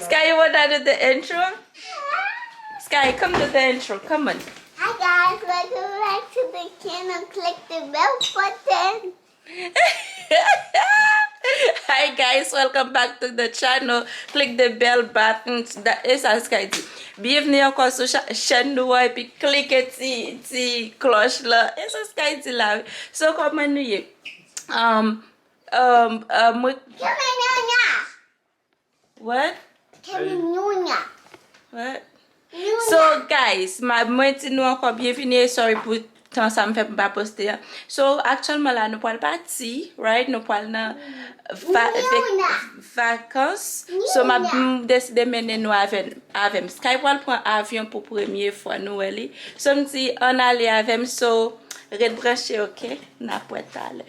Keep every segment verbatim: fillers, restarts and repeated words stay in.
Sky, you wanna do the intro? Sky, come do the intro. Come on. Hi guys, welcome back to the channel. Click the bell button. Hi guys, welcome back to the channel. Click the bell button. Da- E sa Sky di. Byenvni ankò sou cha- chèn nou an, epi klike ti, ti klòch la. E sa Sky di la. So, kòman nou ye? Um, um, um, mwen What? Kemi Nunya. What? Nunya. So, guys, ma, mwen di nou ankò byenvini e sorry pou tan sa m fè pou m pa poste an. So, aktyèlman la, nou pral pati, right? Nou pral nan va- vek- Nunya. Vakans. So, m ap Nunya. M deside mennen nou avè, avè m. Sky pral pran avyon pou premye fwa, nou wè li. So, m di, ann ale avè m. So, ret branche, ok? N ap wè talè.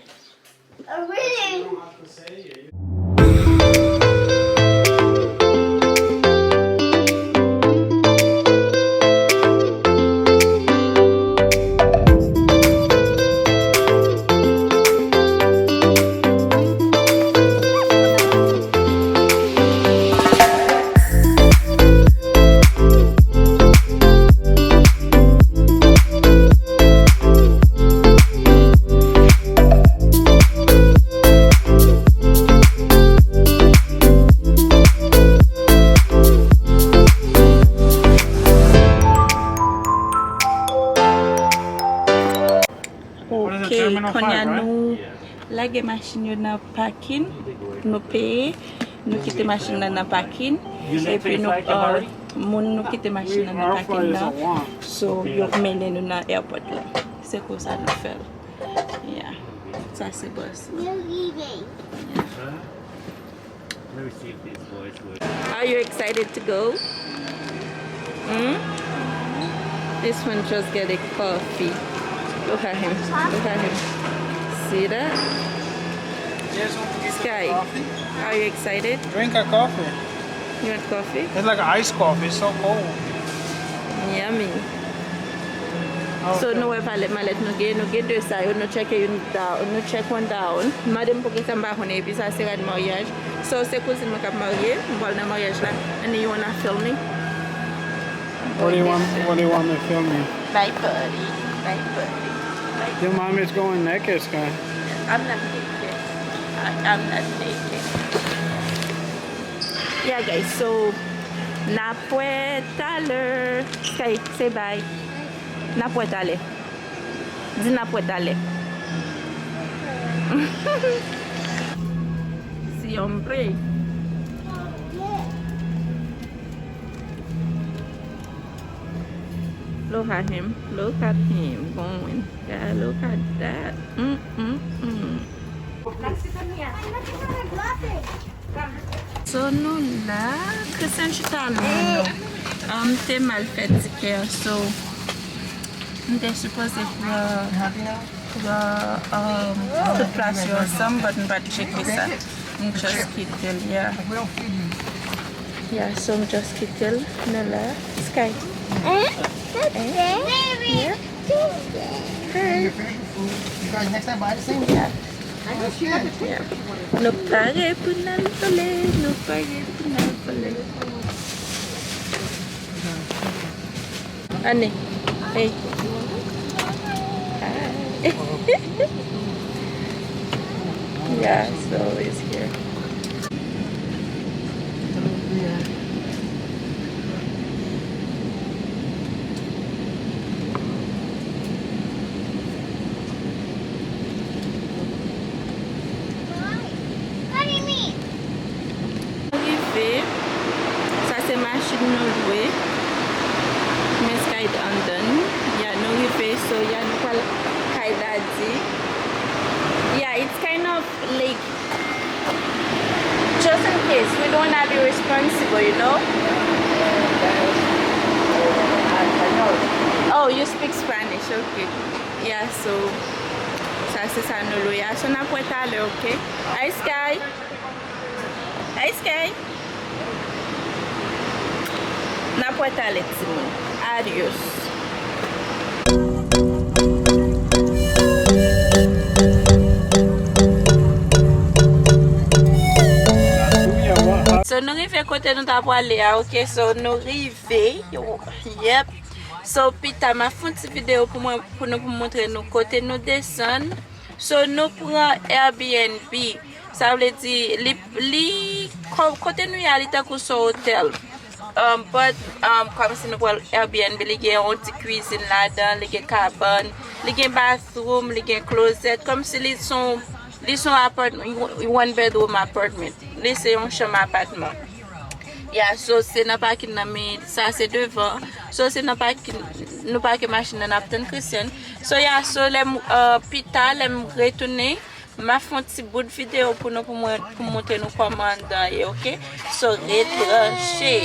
Ok, kounye a nou lage machin yo nan pakin, nou peye, nou kite machin nan nan pakin, epi nou, uh, moun nou kite machin nan nan pakin nan, so yo mennen nou nan airport la. Se konsa nou fè l. Yeah. Sa se bòs. You're leaving. Yeah. Let me see if these boys would. Are you excited to go? Hmm? This one just get a coffee. Look at him. Look at him. See that? Sky, are you excited? Drink a coffee. You want coffee? It's like an iced coffee. It's so cold. Yummy. So, nou wè palèt malèt nou gen, nou gen de sa yo, nou tcheke youn down, nou tcheke one down. Mande m poukisa m pa konnen, epi sa se rad maryaj. So, se kouzin mwen k ap marye, m pral nan maryaj la. And you wanna film me? What do you want, what do you want me to film you? My body, my body, my Your mom is going naked, Sky. I'm not naked. I, I'm not naked. Yeah, guys, so, n ap wè talè. Sky, say bye. N ap wè talè. Di n ap wè talè. Si hombre. Look at him. Look at him going. Yeah, look at that. Mm, mm, mm. So, nou la, Christian chita non, nou. Um, te mal fè tikè, so, m te sipoze pran, pran, um, tout plas yo ansanm, but m pa t tcheke sa. M just kite l, yeah. Yeah, so m just kite l, nou la. Sky. Eh? Eh? Yeah. Hi. Yeah. Nou pare pou n al vole, nou pare pou n al vole. Ane. Hey. Hi. Yeah, so it's here. Rive. Sa se machin nou lwe. Men Sky anndan. Ya, nou rive, so ya, nou pral kay Daddy. Yeah, it's kind of like, just in case, we don't wanna be responsible, you know? Oh, you speak Spanish, okay. Yeah, so, sa se sa nou lwe a. So, n ap wè talè, okay? Hi, Sky. Hi, Sky. N ap wè talè, timoun. Adios. So, Nou rive kote nou ta prale a, ok? So, nou rive. Yep. So, pita, m ap fè yon ti videyo pou mwen, pou nou, pou montre nou kote nou desann. So, nou pran Airbnb. Sa vle di, li, li, ko-, kote nou ye a, li tankou se yon otèl. Um, but, um, kòmsi nou pran Airbnb, li gen yon ti kwizin ladan, li gen kabann, li gen bathroom, li gen closet, kòmsi li se yon, li se yon apartment, one bedroom apartment. Li se yon chanm apatman. Ya, so se nan pakin nan, men sa se devan. So se nan pakin, nou pake machin nan, n ap tann Christian. So ya, so lè m, uh, pita, lè m retounen, m ap fè yon ti bout videyo pou nou, pou mwen, pou m montre nou kòman anndan ye, ok? So, ret branche.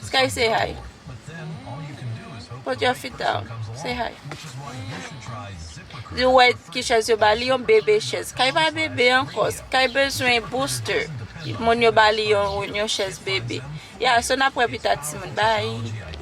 Sky, say hi. Put your feet down. Say hi. Li wè ki chèz yo ba li, yon bebe chèz. Kay pa bebe ankò. Kay bezwen booster. Moun yo ba li yon, yon chèz bebe. Ya, so n ap wè pita, timoun. Bye.